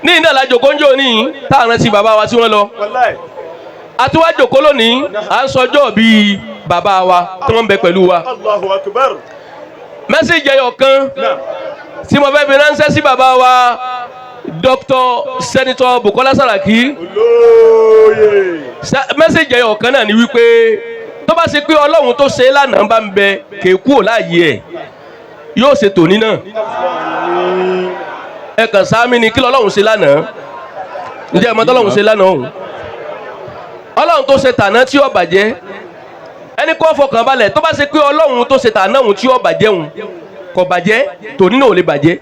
Ní iná la jòkó ń jò ní tá à ń rántí bàbá wa tí wọ́n lọ. Àti wá jòkó lónìí, à ń sọjọ́ bíi bàbá wa tí wọ́n ń bẹ pẹ̀lú wa. Allahu Akbar. Message ẹyọ kan tí mo fẹ́ fi ránṣẹ́ sí bàbá wa, Dr. Senator Bukola Saraki. Olóyè. Message ẹyọ kan náà ni wípé tó bá ṣe pé Ọlọ́run tó ṣe é lánàá bá ń bẹ kéékù ò láàyè ẹ̀, yóò ṣe tòní náà. Ẹ kàn sáámi ni, kí lọ́lọ́run ṣe lánàá? Ǹjẹ́ ẹ mọ̀ tọ́lọ́run ṣe lánàá òun? Ọlọ́run tó ṣe tàná tí ó bàjẹ́, ẹni kó fọkàn balẹ̀, tó bá ṣe pé Ọlọ́run tó ṣe tàná òun tí ó bàjẹ́, òun kò bàjẹ́, tòní náà ò lè bàjẹ́.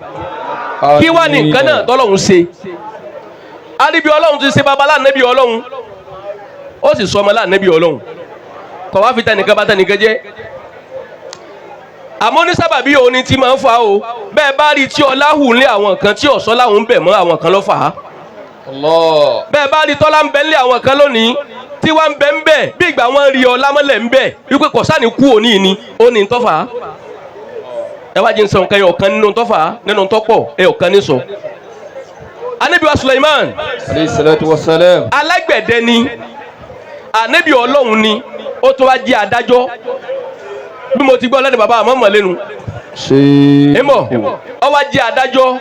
Kí wá ní nǹkan náà tọ́lọ́run ṣe? Aríbi Ọlọ́run ti ṣe babalá nẹ́bí Ọlọ́run, ó sì sọ ọmọ láànẹ́bí Ọlọ́run, kò wá fi tẹnìkan bá tẹnìkan jẹ́. Àmọ́ ní sábàbí òun ni tí máa ń fa o. Bẹ́ẹ̀ bá rí tí ọlá hù ní àwọn kan tí ọ̀sọ́ láwọn ń bẹ̀ mọ́, àwọn kan ló fà á. Allah. Bẹ́ẹ̀ bá rí tọ́lá ń bẹ nílé àwọn kan lónìí tí wọ́n ń bẹ ń bẹ̀, bí ìgbà wọn rí ọlá mọ́lẹ̀ ń bẹ̀ wípé kò sáni kú òní ni ó ní tọ́fà á. Ẹ wá jí ń sọ nǹkan ẹyọ kan nínú tọ́fà á, nínú tọ́pọ̀ ẹyọ kan ní sọ. Anabi wa Suleiman, Alayhi salatu wa salam. alágbẹ̀dẹ ni, anabi Ọlọ́run ni, ó tún wá jẹ́ adájọ́. Bí mo ti gbọ́ lẹ́nu bàbá àmọ́ mọ̀ lẹ́nu Ṣe. èmọ̀, ó wá jẹ́ adájọ́.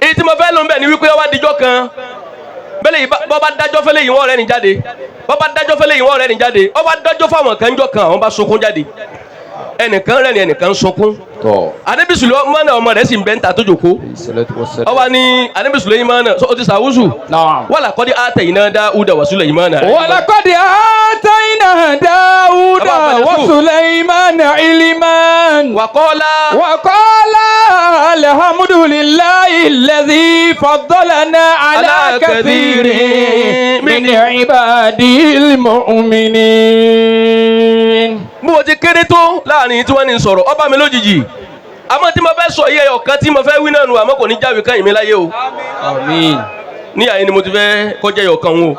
Èyí tí mo fẹ́ lò ń bẹ̀ ni wípé ó wá dijọ́ kan bẹ́lẹ̀ yìí, bọ́ bá dájọ́ fẹ́lẹ̀ yìí, wọ́n rẹ́ ni jáde. Bọ́ bá dájọ́ fẹ́lẹ̀ yìí, wọ́n rẹ́ ni jáde. Ó wá dájọ́ fáwọn kan jọ kan, àwọn bá sunkún jáde. Ẹnìkan rẹ́ ni, ẹnìkan sunkún. Tọ́. Anabi Suleiman, ọmọ rẹ̀ sì ń bẹ́ ń ta tó jòkó. Alayhi salatu wa salam. Ó wá ní anabi Suleiman, ó ti sàwùsù. Naam. ولقد آتينا داود وسليمان. ولقد آتينا داود وسليمان علما. وقال وقال الحمد لله الذي فضلنا على على كثير كثير من عباده المؤمنين. Bí mo ti kéré tó láàrin tí wọ́n ní sọ̀rọ̀, ó bá mi lójijì. Àmọ́ tí mo fẹ́ sọ yẹ ọ̀kan tí mo fẹ́ wí náà nù, àmọ́ kò ní jáwé káyìn mi láyé o. آمين. Ní àyè ni mo ti fẹ́ kọjá ẹyọ kan o.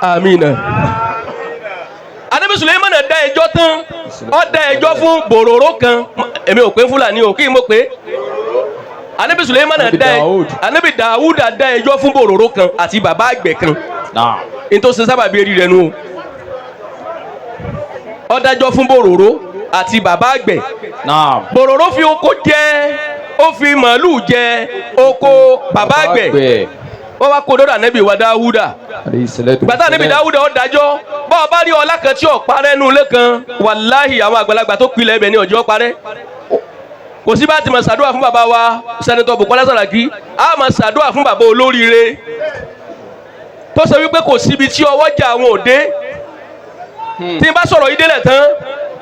Àmín. Anabi Suleiman dá ẹjọ́ tán, ó dá ẹjọ́ fún bòròró kan. Èmi ò pé Fúlàní o, kí n mo pé Anabi Suleiman Anabi dá Daoud. Anabi Dawuda dá ẹjọ́ fún bòròró kan àti bàbá àgbẹ̀ kan. نعم. N tó ṣe sábàbí eré rẹ nu o, ó dájọ́ fún bòròró àti bàbá àgbẹ̀. نعم. Bòròró fi oko jẹ, ó fi màálù jẹ oko bàbá àgbẹ̀. Wọ́n wá kó dọ́dọ̀ Anabi wa Dáwúdà. عليه الصلاة Gbàtà Anabi Dáwúdà ó dájọ́, bọ́ ọ bá rí ọlá kan tí ò parẹ́ nù ilé kan, wàláhì, àwọn àgbàlagbà tó pilẹ̀ ibẹ̀ ní ọjọ́ parẹ́. Kò sí bá ti máa ṣàdúrà fún bàbá wa, Senator Bukola Saraki, a máa ṣàdúrà fún bàbá olóríire tó sọ wípé kò síbi tí ọwọ́ jà àwọn òde. Tí n bá sọ̀rọ̀ yìí délẹ̀ tán,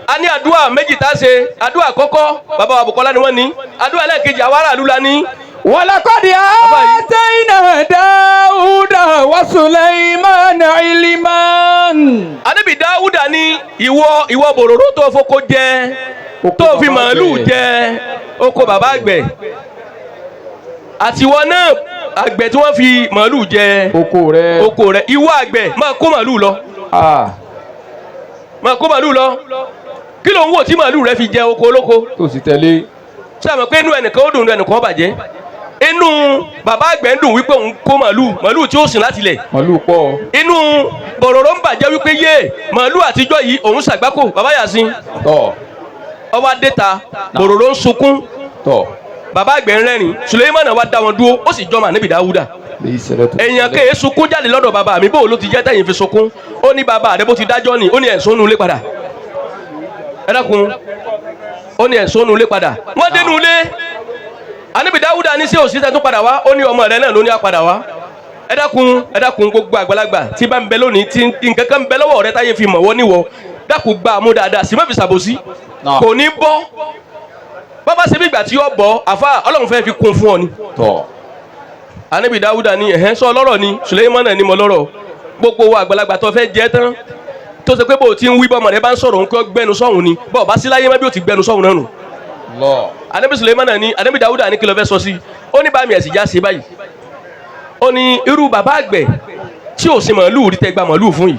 a ní àdúrà méjì tá a ṣe. Àdúrà àkọ́kọ́, bàbá wa Bukola ni wọ́n ní. Àdúrà ẹlẹ́ẹ̀kejì, àwọn aráàlú la ní. ولقد آتينا داود وسليمان علما. Ànábì Dáúdà ní ìwọ bòròró tó foko jẹ, tó fi màálù jẹ oko bàbá àgbẹ̀, àtiwọ náà àgbẹ̀ tí wọ́n fi màálù jẹ oko rẹ, oko rẹ, ìwọ àgbẹ̀, máa kó màálù lọ. Ah. Máa kó màálù lọ. Kí ló ń wò tí màálù rẹ fi jẹ oko olóko? Tó sì tẹ̀lé. Ṣé àmọ́ pé inú ẹnìkan ó dùn, inú ẹnìkan ó bàjẹ́? Inú bàbá àgbẹ̀ ń dùn wípé òun kó màálù, màálù tí ó sìn láti lẹ̀. Màálù pọ̀. Inú bòròró ń bàjẹ́ wípé yé màálù àtijọ́ yìí, òun ṣàgbákò. Bàbá Yàsín, Tọ́. ọba déta, bòròró ń sunkún, Tọ́. bàbá àgbẹ̀ ń rẹ́rìn. Suleiman wa dá wọn dúró, ó sì jọmọ Ànábì Dáwúdà. Èèyàn kéye sunkún jáde lọ́dọ̀ bàbá mi, bó ló ti jẹ́ tẹ̀yìn fi sunkún? Ó ní bàbá rẹ bó ti dájọ́ ni. Ó ní ẹ̀sùn nulẹ̀ padà. Ẹ dákun, ó ní ẹ̀sùn nulẹ̀ padà. Wọ́n dénú ilé Ànábì Dáwúdà ní sí òsì tẹ́ tún padà wá. Ó ní ọmọ rẹ náà ló ní àpadà wá. Ẹ dákun, ẹ dákun, gbogbo àgbàlagbà tí bá ń bẹ lónìí, tí nǹkan kan ń bẹ lọ́wọ́ rẹ táyé fi mọ̀ wọ́n níwọ̀, dákun, gbà á mú dáadáa, sì má fi ṣàbòsí. Kò ní bọ́. Bàbá ṣe bí ìgbà tí ó bọ́, àfa Ọlọ́run fẹ́ fi kún fún ọ ni. Tọ́. Anabi Dawuda ní ẹ̀hẹ́n sọ lọ́rọ̀ ni. Suleimana ní mo lọ́rọ̀. Gbogbo wa àgbàlagbà tó fẹ́ jẹ́ tán, tó ṣe pé bó o ti ń wí, bọ́mọ rẹ bá ń sọ̀rọ̀ nǹkan gbẹnu sọ̀hún ni, bọ́ọ̀ bá sí láyé má bí o ti gbẹnu sọ̀hún náà nù. Allah. Anabi Suleimana ní, Anabi Dawuda ní, kí ló fẹ́ sọ sí? Ó ní bá mi ẹ̀sìn já ṣe báyìí. Ó ní irú bàbá àgbẹ̀ tí ò sin màálù rí, tẹ́ gba màálù fún yìí.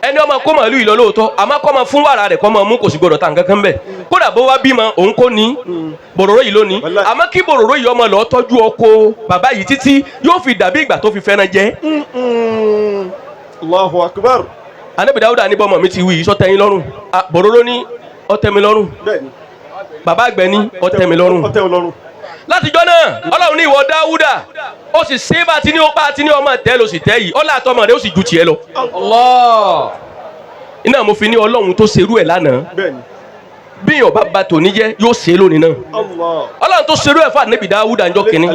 Ẹni ọmọ kó màálù yìí lọ lóòótọ́, àmọ́ kọ́ máa fún wàrà rẹ̀ kọ́ máa mú, kò sì gbọdọ̀ ta nǹkan kan bẹ̀. Kódà bó wá bímọ òun kò ní bòròró yìí lónìí, àmọ́ kí bòròró yìí ọmọ lọ tọ́jú ọkọ bàbá yìí títí yóò fi dàbí ìgbà tó fi fẹ́ràn jẹ́. Allahu akbar. Ànábì Dáúdà ní bọ́mọ mi ti wí sọ tẹ́yìn lọ́rùn. Bòròró ní ó tẹ́ mi lọ́rùn. Bàbá àgbẹ̀ ní ó tẹ́ mi lọ́rùn. Látijọ́ náà Ọlọ́run ní ìwọ Dáúdà ó sì ṣe bá ti ní ọba ti ní ọmọ tẹ́ ló sì tẹ́ yìí, ọlá àtọmọ rẹ ó sì ju tiẹ̀ lọ. Allah. Iná mo fi ní Ọlọ́run tó ṣerú ẹ̀ lánàá, bí yóò bá ba tòní jẹ́ yóò ṣe é lónìí náà. Ọlọ́run tó ṣerú ẹ̀ fún Ànábì Dáúdà ńjọ́ kínní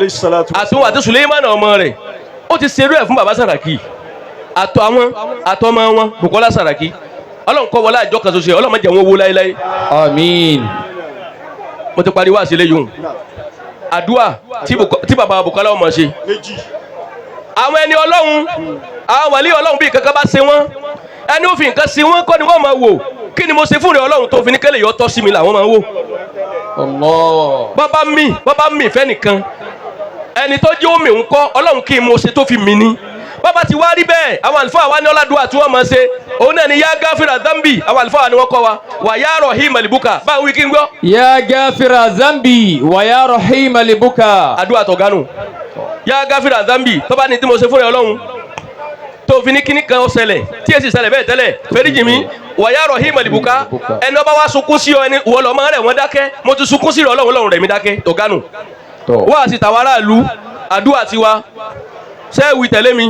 àtúnwò àti Sùlẹ́mánà ọmọ rẹ̀, ó ti ṣerú ẹ̀ fún bàbá Sàràkí àtọ àwọn àtọmọ wọn Bùkọ́lá Sàràkí. Ọlọ́run kọ́ wọlé àjọ kan ṣoṣo, Ọlọ́run má jẹ́ wọn wó láéláé. Àmín. Mo ti parí wáàsí léyìn àdúà tí bàbá Bùkọ́lá ọmọ ṣe. Àwọn ẹni Ọlọ́run, àwọn wàlíì Ọlọ́run bí kankan bá ṣe wọ́n, ẹni ó fi nǹkan ṣe wọ́n kọ́ ni wọ́n máa wò. Kí ni mo ṣe fún rẹ Ọlọ́run tó fi ní kẹ́lẹ̀ yọ tọ́ sí mi làwọn máa wò. Bàbá mi fẹ́ nìkan, ẹni tó jẹ́ omi ń kọ́ Ọlọ́run kí n mo ṣe tó fi mi ní. Bàbá ti wá rí bẹ́ẹ̀, àwọn àlùfáà wa ní ọ̀làdúrà tí wọ́n máa ṣe, òun náà ni yá gáfìrà zambi, àwọn àlùfáà wa ni wọ́n kọ́ wa, wà yá rọ̀hìm àlìbùkà. Báwo wí kí n gbọ́. Yá gáfìrà zambi wà yá rọ̀hìm àlìbùkà. Àdúrà tọ̀gánu yá gáfìrà zambi, tó bá ní tí mo ṣe fún rẹ Ọlọ́run tó fi ní kíní kan ó ṣẹlẹ̀ tí èsì ṣẹlẹ̀ bẹ́ẹ̀ tẹ́lẹ̀, fẹ́ríjì mi, wà yá rọ̀hìm àlìbùkà. Ẹni ọba wa sunkún sí ọ, ẹni wọ́n lọ́mọ rẹ̀ wọ́n dákẹ́, mo ti sunkún sí rẹ Ọlọ́run, Ọlọ́run rẹ̀ mi dákẹ́. Tọ̀gánu wá sí tàwa aráàlú, àdúrà tiwa sẹ́ẹ̀wì tẹ̀lé mi,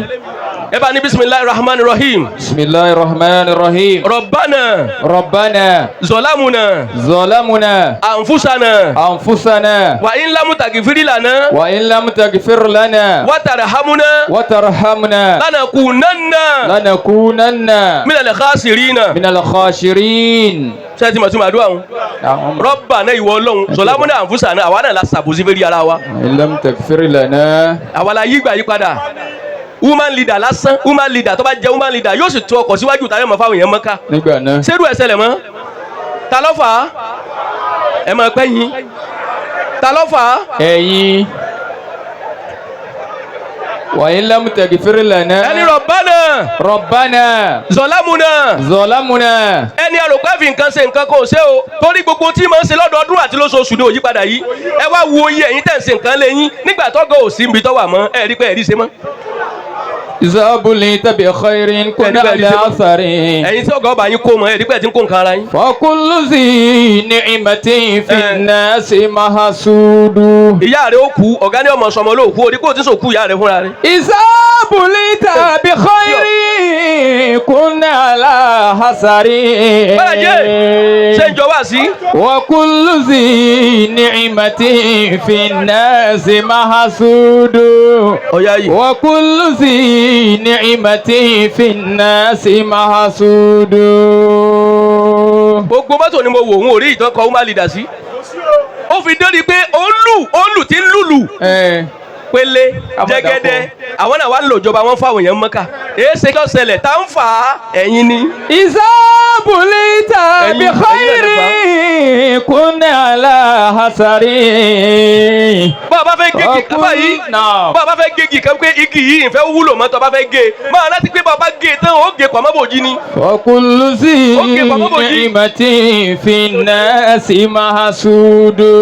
ẹ bá ní bisimilahi rahman rahim. Bisimilahi rahman rahim. Rabbana. Rabbana. Zolamuna. Zolamuna. Anfusana. Anfusana. Wa in lamu tagfiri lana. Wa in lamu tagfir lana. Wa tarhamuna. Wa tarhamna. Lanakunanna. Lanakunanna. Minal khasirina. Minal khashirin. Ṣé ti mọ̀ tí mo àdúrà wọn? Rabbana ìwọ Ọlọ́run, zolamuna anfusana, àwa náà la ṣàbòsí fẹ́rí ara wa. In lam tagfir lana. Àwa la yígbà yí padà. Woman leader lásán, woman leader tó bá jẹ́ woman leader yóò sì tó ọkọ̀ síwájú tayọ̀ mọ́ fáwọn èèyàn mọ́ká. Nígbà náà. Ṣerú ẹsẹ̀ lẹ̀ mọ́. Ta ló fà á? Ẹ máa pẹ́ yín. Ta ló fà á? Ẹ̀yin. Wa in lam tagfir lana. Ẹni Rabbana. Rabbana. Zolamuna. Zolamuna. Ẹni àròpẹ́ fi nǹkan ṣe nǹkan kò ṣe o, torí gbogbo tí màá ń ṣe lọ́dọọdún àti lóṣooṣù ni òyípadà yìí. Ẹ wá wo iye ẹ̀yin tẹ̀ ń ṣe nǹkan lé yín nígbà tọ́gọ̀ ò sí ibi tọ́wà mọ́, ẹ rí pé ẹ rí ṣe mọ́. Zabuli tabi khairin kuna ala athari. Ẹ̀yin tí ọ̀gá ọba yín kó mọ, ẹ rí pé ẹ ti ń kó nǹkan ara yín. Fa kullu zi ni'matin fi nasi mahasudu. Ìyá rẹ̀ ó kú, ọ̀gá ní ọmọ sọmọ ló kú, orí kò tí sòkú ìyá rẹ̀ fúnra rẹ̀. Zabuli tabi khairin kuna ala athari. Bẹ́ẹ̀ jẹ́ ṣé ń jọ wá sí. Wa kullu zi ni'matin fi nasi mahasudu. Ọ̀yá yìí. Wa kullu zi ni'imati fi nasi mahasudu. Gbogbo mọ́tò ni mo wò, ń orí ìtàn kọ woman leader sí. Ó fi dé rí pé ó ń lù tí ń lùlù. Pélé jẹ́gẹ́dẹ́ àwọn náà wà ń lò jọba wọn fáwọn èèyàn mọ́ká. Èé ṣe kí ó ṣẹlẹ̀ tá ń fà á ẹ̀yin ni. Ìsáàbùlì tàbí khairi kunna ala hasari. Bá a bá fẹ́ gégi kábà yìí, bá a bá fẹ́ gégi kan pé igi yìí ìfẹ́ wúlò mọ́ tó a bá fẹ́ gé e. Máa rántí pé bá a bá gé e tán ó gé pamọ́ bòjì ni. Wa zi ni'matin fi nasi mahasudu.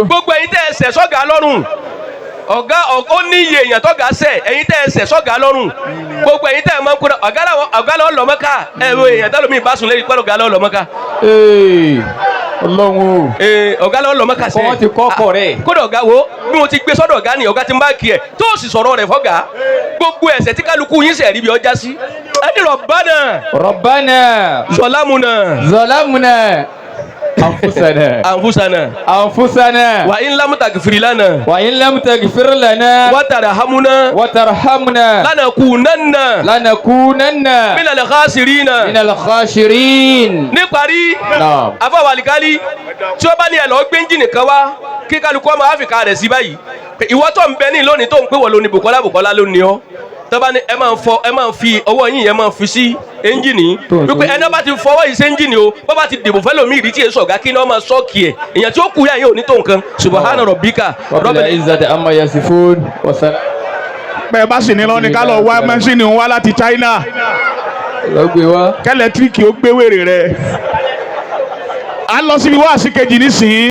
Gbogbo ẹ̀yin tẹ́ ẹ ṣẹ̀ sọ́gà lọ́rùn, ọ̀gá ó ní iye èèyàn tọ́gà sẹ̀, ẹ̀yin tẹ́ ẹ ṣẹ̀ sọ́gà lọ́rùn, gbogbo ẹ̀yin tẹ́ ẹ máa ń kóra ọ̀gá lọ́ọ́ lọ́mọ́ká, ẹ̀rọ èèyàn tẹ́lómi mi bá sùn lẹ́yìn pẹ́lú ọ̀gá lọ́ọ́ lọ́mọ́ká. Ọlọ́run o. Ọ̀gá lọ́ọ́ lọ́mọ́ká sẹ́. Kọ́ ti kọ́ kọ̀ rẹ̀. Kódà ọ̀gá wo bí mo ti gbé sọ́dọ̀ ọ̀gá ni ọ̀gá ti ń bá kí ẹ̀ tó sì sọ̀rọ̀ rẹ̀ fọ́gà, gbogbo ẹ̀ṣẹ̀ tí kálukú yín ṣẹ̀ rí bí ọjà sí. Ẹni Rabbana. Rabbana. Zolamuna. Zolamuna. Anfusana. Anfusana. Anfusana. Wa in lam tagfir lana. Wa in lam tagfir lana. Wa tarhamuna. Wa tarhamna. Lanakunanna. Lanakunanna. Minal khasirina. Minal khashirin. Níparí. Naam. Àfọwọ́ àlìkálí tí ó bá ní ẹ lọ gbé ẹ́ńjìnì kan wá kí kálukú ọmọ Áfíríkà rẹ̀ sí báyìí. Ìwọ tó ń bẹ ní lónìí tó ń pè wọ́n lónìí Bùkọ́lá Bùkọ́lá lónìí ọ́. Tó bá ní ẹ máa ń fọ ẹ máa ń fi ọwọ́ yín yẹn máa ń fi sí ẹ́ńjìnì wípé ẹni bá ti fọwọ́ yìí sí ẹ́ńjìnì o bá bá ti dìbò fẹ́ lómi ìdí tí èso ọ̀gá kí ni wọ́n máa sọ́ọ̀kì ẹ̀ èèyàn tí ó kú yà yóò ní tó nǹkan. Subhana rabbika rabbil izzati amma yasifun wa salam. Bẹ́ẹ̀ bá sì ní lọ ní ká lọ wá mẹ́sìnì wá láti China. Lọ gbé wá. Kẹlẹtíríkì ó gbé wèrè rẹ̀. À ń lọ síbi wáàsí kejì nísìnyí.